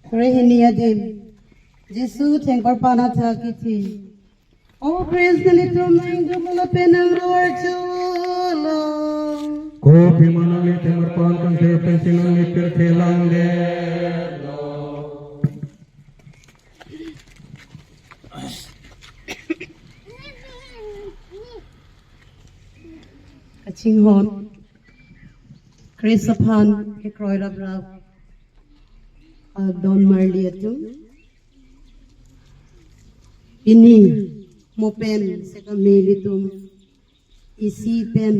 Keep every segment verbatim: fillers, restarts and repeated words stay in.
Krehini adim. Jisu thengparpan athak kithi. O Christ, nelitum nangdum lapen nangror chulo. Kopi ma nangli thengparpan kangthir pensi nangli pirthe langdetlo. Kachinghon. Christ aphan kekroi raprap, ah, don marli atum. Pini mo pen seta me ilitum isi pen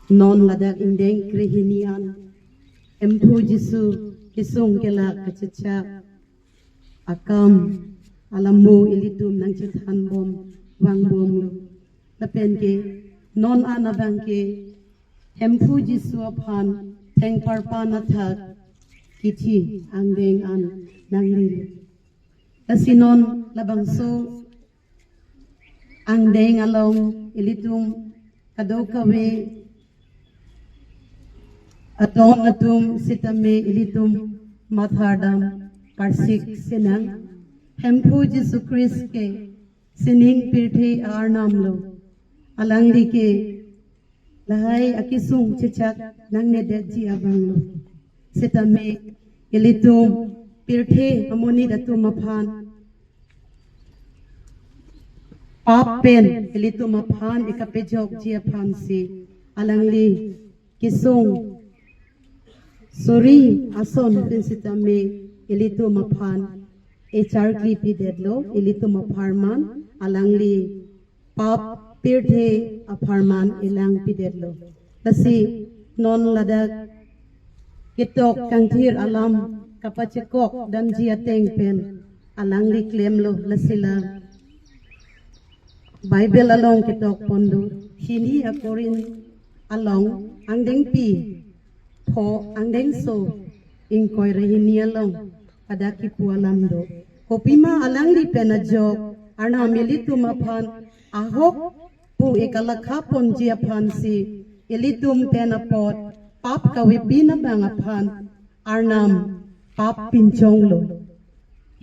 non ladak ingdeng krehini an Hemphu Jisu kesung kelak kachechak akam alamo ilitum nangchethanbom vangbomlo. Lapen ke non an abang ke Hemphu Jisu aphan thengparpan athak kithi angdeng an nangrilo. Lasi non labangso angdeng along ilitum kadokave adon atum sitame ilitum mathar dam karsik sinang. Hemphu Jisu Christ ke sining pirthe arnam lo. Alangli ke lahai akesung chechak nangnedetji abang lo. Sitame ilitum pirthe amonit atum aphan pap pen ilitum aphan ikapejokji aphansi alangli kesung suri ason pen sitame ilitum aphan echarkli pidetlo, ilitum apharman alangli pap pirthe apharman elang pidetlo. Lasi non ladak ketok kangthir alam kapachekok damji ateng pen alangli klemlo, lasi la Bible along ketok pon do, hini aKorinth along angdengpi pho angdengso ingkoi ra hini along pada kipu alam do. Kopima alangli pen ajok arnam ilitum aphan ahok pu ikalakha ponji aphansi ilitum pen apot pap kavepin abang aphan arnam pap pinchonglo.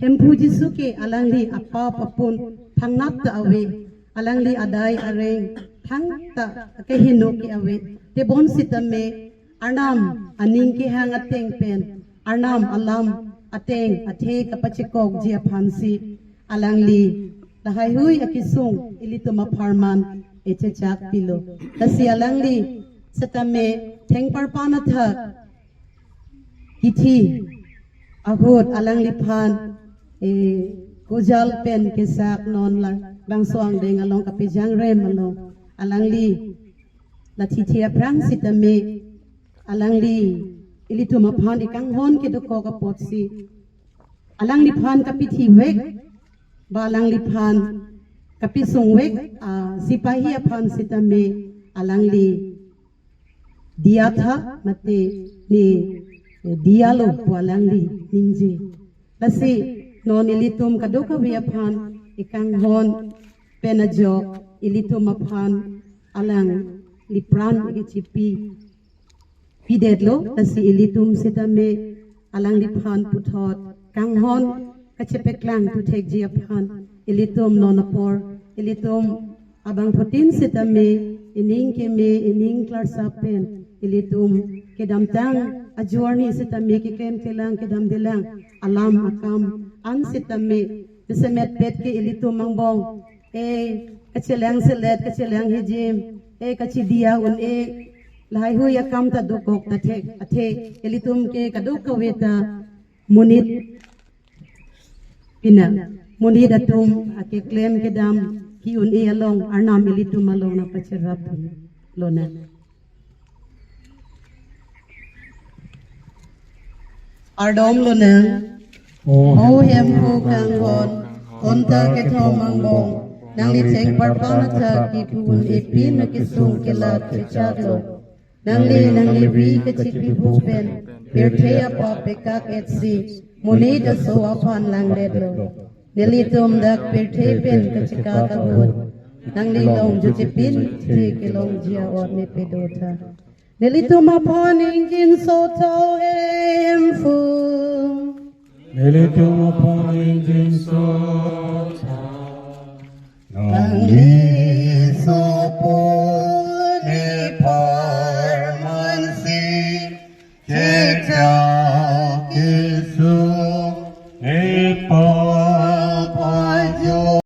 Hemphu Jisu ke alangli apap apun thangnat ta ave, alangli adai areng thangta kehingno ke ave. Tebon sitame arnam aning kehang ateng pen, arnam alam ateng athe kapachekokji aphansi alangli lahaihui akesung ilitum apharman echechak pilo. Lasi alangli sitame thengparpan athak kithi ahut alangliphan, eh, kojal pen kesak non labangso angdeng along kapejangrem along alangli lathi thi aphrang sitame alangli ilitum aphan ikanghon kedokok apotsi alangliphan kapithivek ba alangliphan kapisungvek, ah, sipahi aphan sitame alangli diya tha mate ne, eh, diyalo pu alangli ningje. Lasi non ilitum kadokave aphan ikanghon pen ajok ilitum aphan alanglipran ichipi pidetlo, lasi ilitum sitame alangliphan puthot kanghon kachepeklang thuthekji aphan ilitum non apor ilitum abangphutin sitame ining keme ining klarsap pen ilitum kedamtang ajourney sitame keklem kelang kedamdelang alam akam an sitame jasemet pet ke ilitum angbong e kachelang selet kachelang hijim e kachidiya un-e lahaihui akam ta dokok ta thek athe ilitum ke kadokave ta monit pina monit atum akeklem kedam ki-un-e along arnam ilitum along nangpacherap lonang. Kardom lonang. O Hemphu kanghon, konta kethom angbong nangli thengparpan athak kipu un-epin akesung kelat chechaklo. Nangli nangli ri kachikri pen pirthe apap pekak etsi monit aso aphan langdetlo. Nelitum dak pirthe pen kachikak ahut nangli longjo chepin the kelongji a-ot ne pedotha. Nelitum aphan ingjinso tha, O Hemphu. Nelitum aphan ingjinso tha. Nangli sopo nepharmansi kekya